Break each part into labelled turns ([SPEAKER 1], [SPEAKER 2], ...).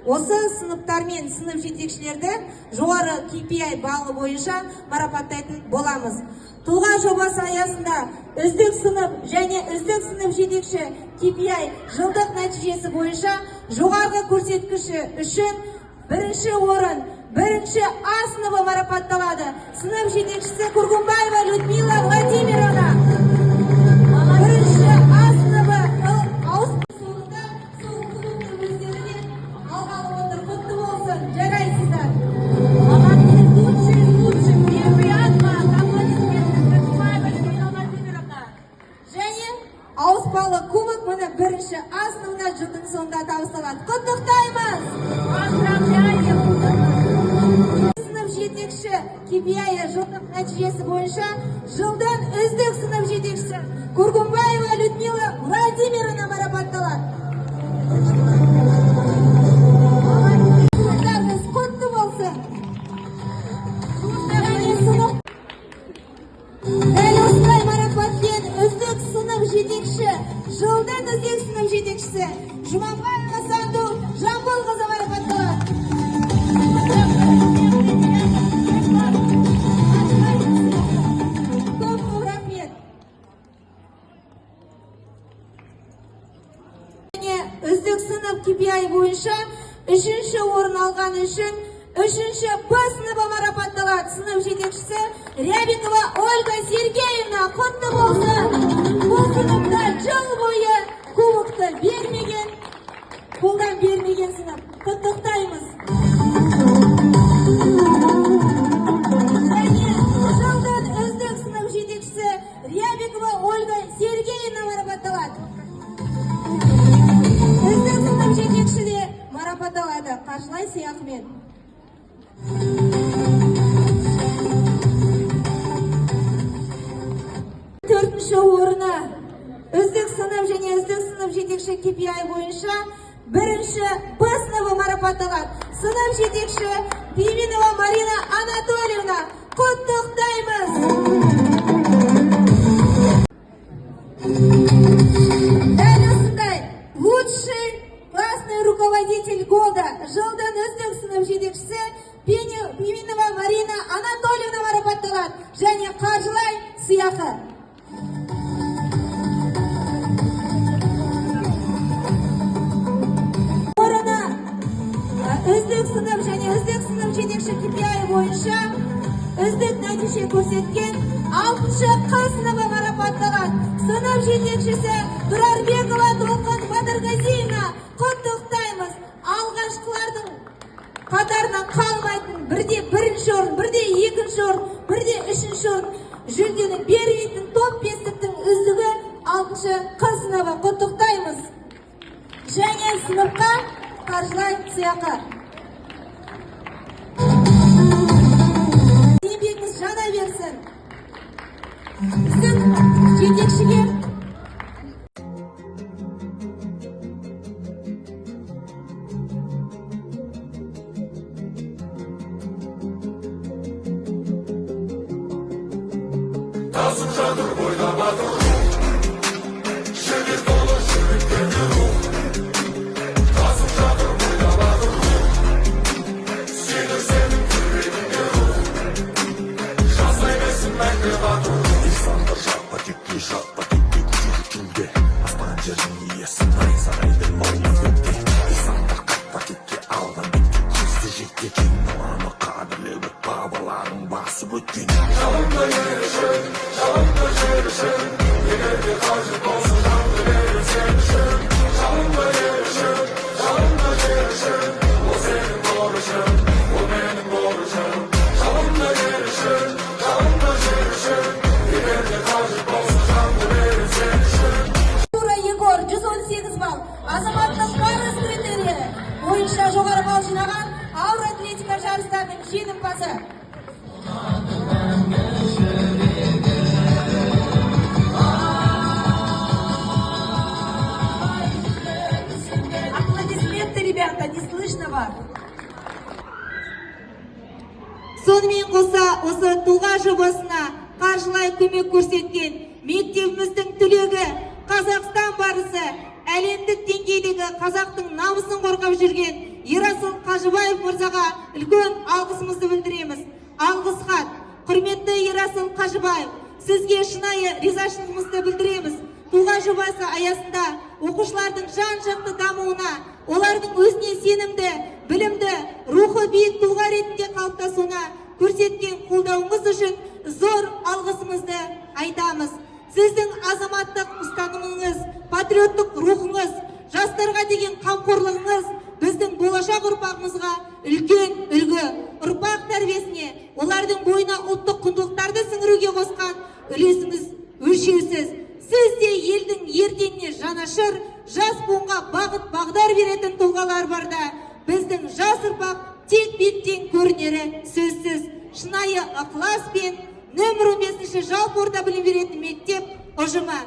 [SPEAKER 1] Осы сыныптар мен сынып жетекшілерді жоғары KPI балы бойынша марапаттайтын боламыз. Тұлға жобасы аясында үздік сынып және үздік сынып жетекші KPI жылдық нәтижесі бойынша жоғарғы көрсеткіші үшін бірінші орын, бірінші А сыныбы марапатталады. Сынып жетекшісі Кургумбаева Людмила Владимировна. Бірінші А сыныбы ауысуында сол кубокты өздері де алғалы отыр. Құтты болсын, жарайсыздар.
[SPEAKER 2] Молодцы, лучшие из лучших. Первый А2. Аплодисменты. Кургумбаева Людмила Владимировна.
[SPEAKER 1] Және ауыспалы кубок міне бірінші А сыныбына жылдың соңында табысталады. Құттықтаймыз!
[SPEAKER 2] Поздравляем!
[SPEAKER 1] Сынып жетекші KPI жылдық нәтижесі бойынша жылдың үздік сынып жетекшісі Кургумбаева Людмила Владимировна марапатталады. Сыныптарыңыз құтты болсын! Және дәл осындай марапатпен үздік сынып жетекші, жылдың үздік сынып жетекшісі Жұмабаева Санду Жамбылқызы марапатталады. Көп көп рахмет. Және үздік сынып KPI бойынша үшінші орын алған үшін үшінші Б сыныбы марапатталады. Сынып жетекшісі Рябикова Ольга Сергеевна, құтты болсын. Бұл сыныпта жыл бойы кубокты бермеген, қолдан бермеген сынып. Құттықтаймыз. Және жылдың үздік сынып жетекшісі Рябикова Ольга Сергеевна марапатталады. Үздік сынып жетекші де марапатталады қаржылай сыйақымен. Төртінші орыны үздік сынып және үздік сынып жетекші KPI бойынша бірінші Б сыныбы марапатталады. Сынып жетекші Пименова Марина Анатольевна, құттықтаймыз. Дәл осындай лучший классный руководитель года, жылдың үздік сынып жетекшісі Пименова Марина Анатольевна марапатталады және қаржылай сыйақы. Орыны үздік сынып және үздік сынып жетекші KPI бойынша үздік нәтиже көрсеткен алтыншы Қ сыныбы марапатталады. Сынып жетекшісі Тұрарбекова Толқын Батырғазиевна, құттықтаймыз. Алғашқылардың қатарынан қалмайтын, бірде бірінші орын, бірде екінші орын, бірде үшінші орын жүлдені бермейтін топ бестіктің үздігі алтыншы Қ сыныбы, құттықтаймыз. Және сыныпқа қаржылай сыйақы. Еңбегіңіз жана берсін. Үздік жетекшіге
[SPEAKER 3] Тасып жатыр бойда батыр рух, жігер толы жүректерде рух. Тасып жатыр бойда батыр рух, сенір сенің жүрегіңде рух. Жасай берсін мәңгі батыр рух.
[SPEAKER 4] Сандар жаппа текке, жаппа текке көтеріп, аспан жердің иесі найзағайдай лаулап өтті. Сандар қайтпа текке, алдан бетке көзді жетті. Кең даланы қадірлеп бабаларың басып өткен.
[SPEAKER 3] Жалынды ел үшін, жалынды жер үшін, егер де қажет болса, жанды берем сен үшін. Жалынды ел үшін, жалынды жер үшін, ол сенің борышың, ол менің борышым. Жалынды ел үшін, жалынды жер үшін, егер де қажет болса, жанды берем сен үшін.
[SPEAKER 1] Тура Егор 118 балл. Азаматтық парыз критерийі бойынша жоғары балл жинаған ауыр атлетика жарыстарының жеңімпазы.
[SPEAKER 2] Аплодисменты, ребята, не слышно вас.
[SPEAKER 1] Сонымен қоса осы тұлға жобасына қаржылай көмек көрсеткен мектебіміздің түлегі, Қазақстан барысы, әлемдік деңгейдегі қазақтың намысын қорғап жүрген Ерасыл Қажыбаев мырзаға үлкен алғысымызды білдіреміз. Алғыс хат. Құрметті Ерасыл Қажыбаев, сізге шынайы ризашылығымызды білдіреміз. Тұлға жобасы аясында оқушылардың жан-жақты дамуына, олардың өзіне сенімді, білімді, рухы биік тұлға ретінде қалыптасуына көрсеткен қолдауыңыз үшін зор алғысымызды айтамыз. Сіздің азаматтық ұстанымыңыз, патриоттық рухыңыз, жастарға деген қамқорлығыңыз біздің болашақ ұрпағымызға үлкен үлгі. Ұрпақ тәрбиесіне, олардың бойына ұлттық құндылықтарды сіңіруге қосқан үлесіңіз өлшеусіз. Сіз де елдің ертеңіне жанашыр, жас буынға бағыт бағдар беретін тұлғалар барда біздің жас ұрпақ тек биіктен көрінері сөзсіз. Шынайы ықыласпен нөмір 15 жалпы орта білім беретін мектеп ұжымы.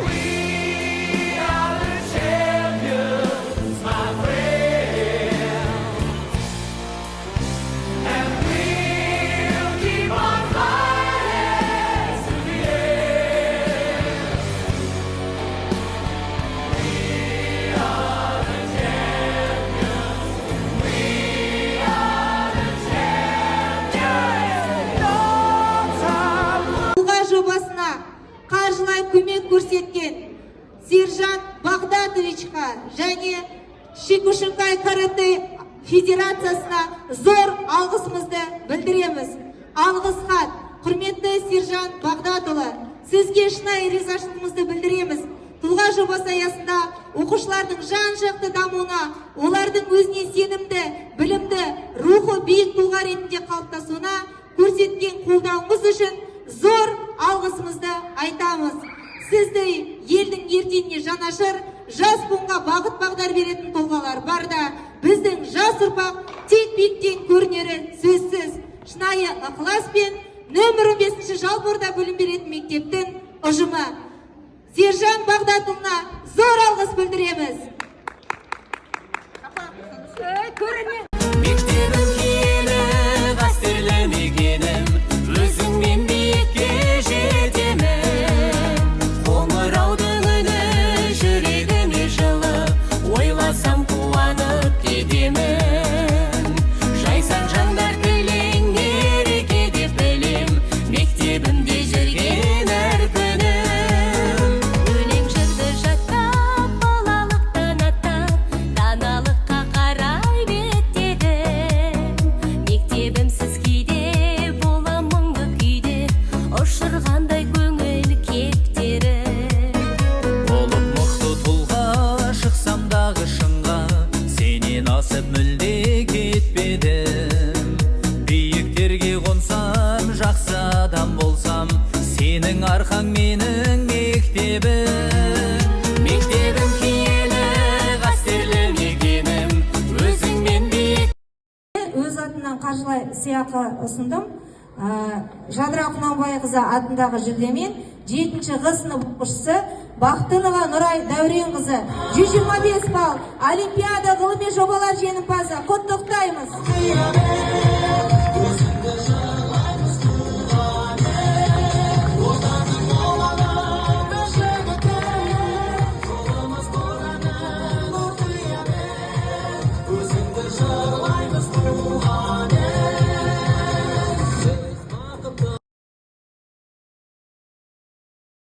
[SPEAKER 3] We are the champions, my friend. And we'll keep on fighting to the end. We are the champions. We are the champions. No time.
[SPEAKER 1] Тұлға жобасына қаржылай көмек көрсеткен Сержан Бағдатовичқа және Киокушинкай каратэ федерациясына зор алғысымызды білдіреміз. Алғыс хат. Құрметті Сержан Бағдатұлы, сізге шынайы ризашылығымызды білдіреміз. Тұлға жобасы аясында оқушылардың жан-жақты дамуына, олардың өзіне сенімді, білімді, рухы биік тұлға ретінде қалыптасуына көрсеткен қолдауыңыз үшін зор алғысымызды айтамыз. Сізді елдің ертеңіне жанашыр, жас буынға бағыт бағдар беретін тұлғалар барда біздің жас ұрпақ тек биіктен көрінері сөзсіз. Шынайы ықыласпен нөмір 15 жалпы орта білім беретін мектептің ұжымы. Сержан Бағдатұлына зор алғыс білдіреміз.
[SPEAKER 2] Көріне.
[SPEAKER 5] Мектебім киелі, қастерлі мекенім, өзіңмен биікке жетемін. Қоңыраудың үні жүрегіме жылы, ойласам, қуанып кетемін. Жайсаң жандар тілең мереке деп білем, мектебімде жүрген әр күнім.
[SPEAKER 6] Өлең жырды жаттап, балалықтан аттап, даналыққа қарай беттедім. Мектебімсіз кейде болам мұңды күйде, ұшырғандай көңіл кептерін.
[SPEAKER 5] Болып мықты тұлға, шықсам дағы шыңға, сенен асып мүлде кетпедім. Биіктерге қонсам, жақсы адам болсам, сенің арқаң менің мектебім. Мектебім киелі, қастерлі мекенім, өзіңмен биік
[SPEAKER 1] Өз атымнан қаржылай сыйақы ұсындым. Жадыра Құнанбайқызы атындағы жүлдемен 7 ғ сынып оқушысы Бақтынова Нұрай Дәуренқызы, 125 балл, олимпиада, ғылыми жобалар жеңімпазы.